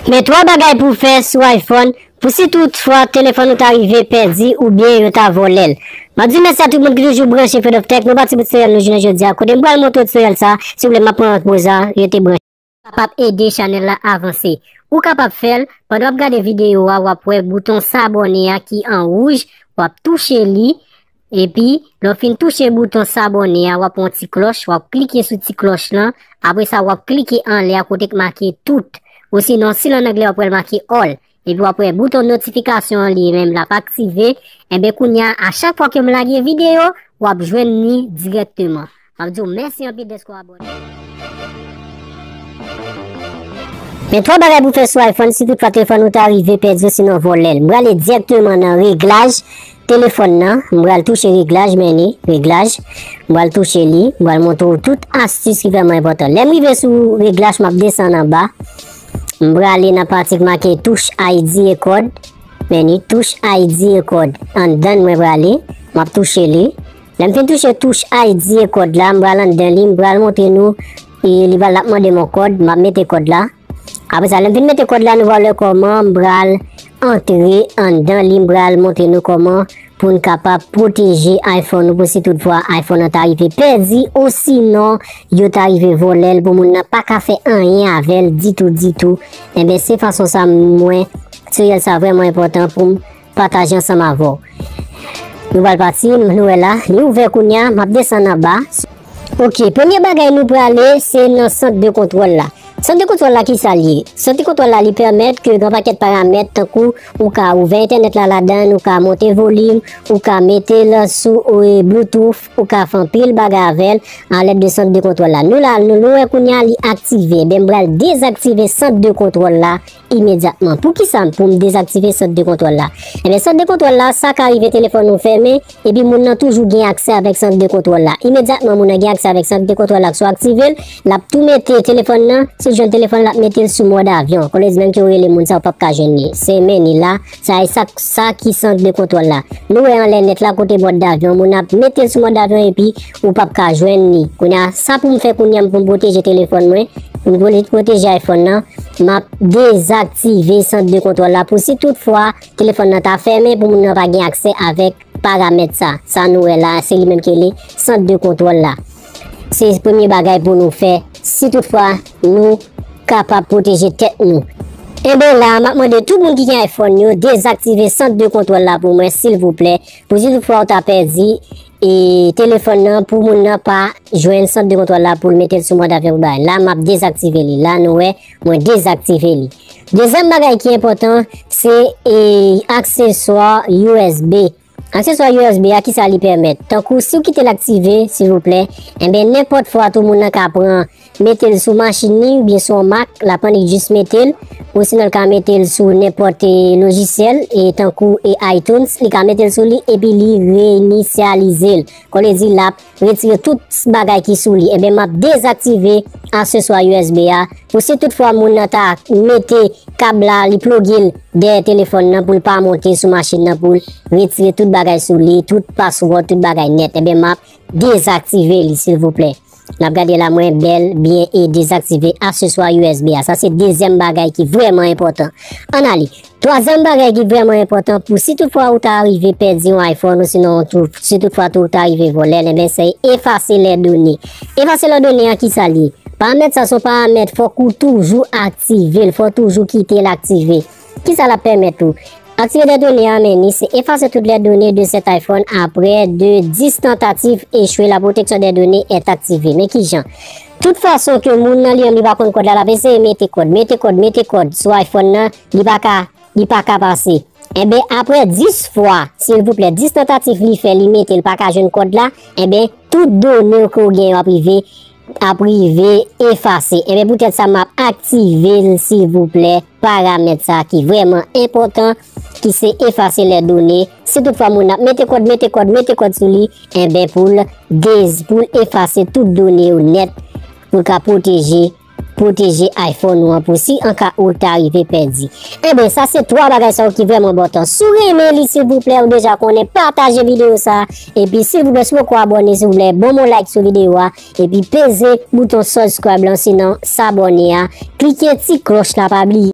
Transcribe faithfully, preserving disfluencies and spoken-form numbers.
Men twa bagay pou w fè sou iPhone pou si tout fwa telefòn ou ta rive pèdi oubyen yo ta vòlè l. M ap di mèsi a tout moun ki toujou branche Fred of Tech. Nou pati pou tutorial nou jounen jodi a, kote m pral montre w tutorial sa, silvouplè m ap pran poz la, rete branche. Kapab ede chanèl la avanse. Ou kapab fè l pandan w ap gade videyo a, w ap wè bouton sabone a ki an wouj, w ap touche li. Epi, lè w fin touche bouton sabone a, w ap wè yon ti klòch, w ap klike sou ti klòch lan. Apre sa, w ap klike anlè a kote k make tout. Osinon, si l ann anglè, w ap wè l make all. Epi, w ap wè bouton notifikasyon an li menm l ap aktive. Enben, kounye a, a chak fwa ke m lage videyo, w ap jwenn li dirèkteman. M ap di w mèsi anpil dèske w abòne. Men twa bagay pou fè sou iPhone si tout fwa telefòn ou ta rive pèdi osinon vòlè l. M prale dirèkteman nan reglaj telefòn nan. M pral touche reglaj, men ni reglaj. M pral touche li. M pral montre w tout astis ki vrèman enpòtan. Lè m rive sou reglaj, m ap desann anba. M prale nan pati k make touch I D e kòd. Men ni touch I D e kòd. Anndan l mwen prale. M ap touche li. Lè m fin touche touch I D e kòd la, m pral anndan li, m pral montre nou, e, li pral ap mande m yon kòd, m ap mete kòd la. Apre sa, lè m fin mete kòd la, nou pral wè kòman m pral antre anndan li, m pral montre nou kòman pou n kapab pwoteje iPhone nou pou si tout fwa iPhone nan ta rive pèdi, osinon yo ta rive vòlè l pou moun nan pa ka fè anyen avè l ditou, ditou. Enben, se fason sa mwen, tutorial sa vrèman enpòtan pou m pataje ansanm avè w. Nou pral pati, nou wè la, li ouvè kounye a, m ap desann anba. Ok, premye bagay nou prale, se nan sant de kontwòl la. Sant de kontwòl la, ki sa l ye? Sant de kontwòl la, li pèmèt ke gen yon pakèt paramèt, tankou ou ka ouvè entènèt la ladan l, ou ka monte volim, ou ka mete l sou, e, Bluetooth, ou ka fè anpil bagay avè l, alèd de sant de kontwòl la. Nou la, nou, nou wè kounye a, li aktive. Enben, m pral dezaktive sant de kontwòl la imedyatman. Poukisa pou m dezaktive sant de kontwòl la? Enben, sant de kontwòl la, sa ka rive telefòn ou fèmen, epi moun nan toujou gen aksè avèk sant de kontwòl la. Imedyatman moun nan gen aksè avèk sant de kontwòl la, si w aktive l, l ap tou mete telefòn nan, si l jwenn telefòn, l ap mete l sou mòd avyon. Kounye a menm ke w rele moun sa, ou p ap ka jwenn li. Se men ni la, sa e sa, sa ki sant de kontwòl la. Nou wè anlè nèt la kote mòd avyon, moun ap mete l sou mòd avyon epi ou p ap ka jwenn li. Kounye a, sa pou m fè kounye a, m pou m pwoteje telefòn mwen, pou m pwote-, pwoteje iPhone nan, m ap dezaktive sant de kontwòl la pou si tout fwa telefòn nan ta fèmen pou moun nan pa gen aksè avèk paramèt sa. Sa nou wè la, se li menm ki rele sant de kontwòl la. Se premye bagay pou nou fè, si tout fwa nou kapab pwoteje tèt nou. Enben la, m ap mande tout moun ki gen iPhone yo, dezaktive sant de kontwòl la pou mwen, silvouplè. Pou si tout fwa ou ta pèdi, e, telefòn nan, pou moun nan pa jwenn sant de kontwòl la pou l mete l sou mòd avyon pou bagay. La, m ap dezaktive li. La, nou wè, mwen dezaktive li. Dezyèm bagay ki enpòtan, se, e, akseswa U S B. Akseswa U S B a, kisa li pèmèt? Tankou, si w kite l aktive, silvouplè, enben, nenpòt fwa, tou moun nan ka pran, mete l sou machin li, oubyen sou yon Mac, l ap annik jis mete l, osinon l ka mete l sou nenpòt, e, lojisyèl, e tankou, e, iTunes, li ka mete l sou li, epi li reyinisyalize l. Kounye a l ap retire tout bagay ki sou li. Enben, m ap dezaktive akseswa U S B a. Pou si tout fwa moun nan ta mete kab la, li ploge l dèyè telefòn nan pou l pa monte sou machin nan, pou l retire tout bagay sou li, tout password, tout bagay nèt. Enben, m ap dezaktive li, silvouplè. N ap gade la, mwen bèl, byen e dezaktive akseswa U S B a. Sa se dezyèm bagay ki vrèman enpòtan. Ann ale. Twazyèm bagay ki vrèman enpòtan pou si tout fwa ou ta rive pèdi yon iPhone osinon tou, si tout fwa tou ou ta rive vòlè l, enben se efase lè done. Efase lè done an kisa l ye? Paramèt sa se yon paramèt fòk ou toujou aktive l, fò w toujou kite l aktive. Kisa l ap pèmèt ou? Aktive lè done an, men ni se efase tout lè done de sèt iPhone apre de dis tantativ echwe, la protection des données est activée. Men kijan? Tout fason ke moun nan li menm li pa konn kòd la, l ap eseye mete kòd, mete kòd, mete kòd sou iPhone nan, li pa ka, li pa ka pase. Enben, apre dis fwa, silvouplè, dis tantativ li fè, li mete, li pa ka jwenn kòd la, enben, tout done w ke w gen yo ap rive, ap rive efase. Enben, poutèt sa, m ap aktive l, silvouplè, paramèt sa ki vrèman enpòtan, ki se efase lè done. Si tout fwa moun ap mete kòd, mete kòd, mete kòd sou li, enben, pou l dez-, pou l efase tout done yo nèt, pou l ka pwoteje, pwoteje iPhone ou an pou si an ka ou ta rive pèdi. Enben, sa se twa bagay sa yo ki vrèman enpòtan. Si w renmen li, silvouplè, ou deja konnen, pataje videyo sa. Epi, silvouplè, si w poko abòne, silvouplè, ban m yon like sou videyo a. Epi, peze bouton subscribe lan, sinon, sabòne a. Klike ti klòch la, pa bliye.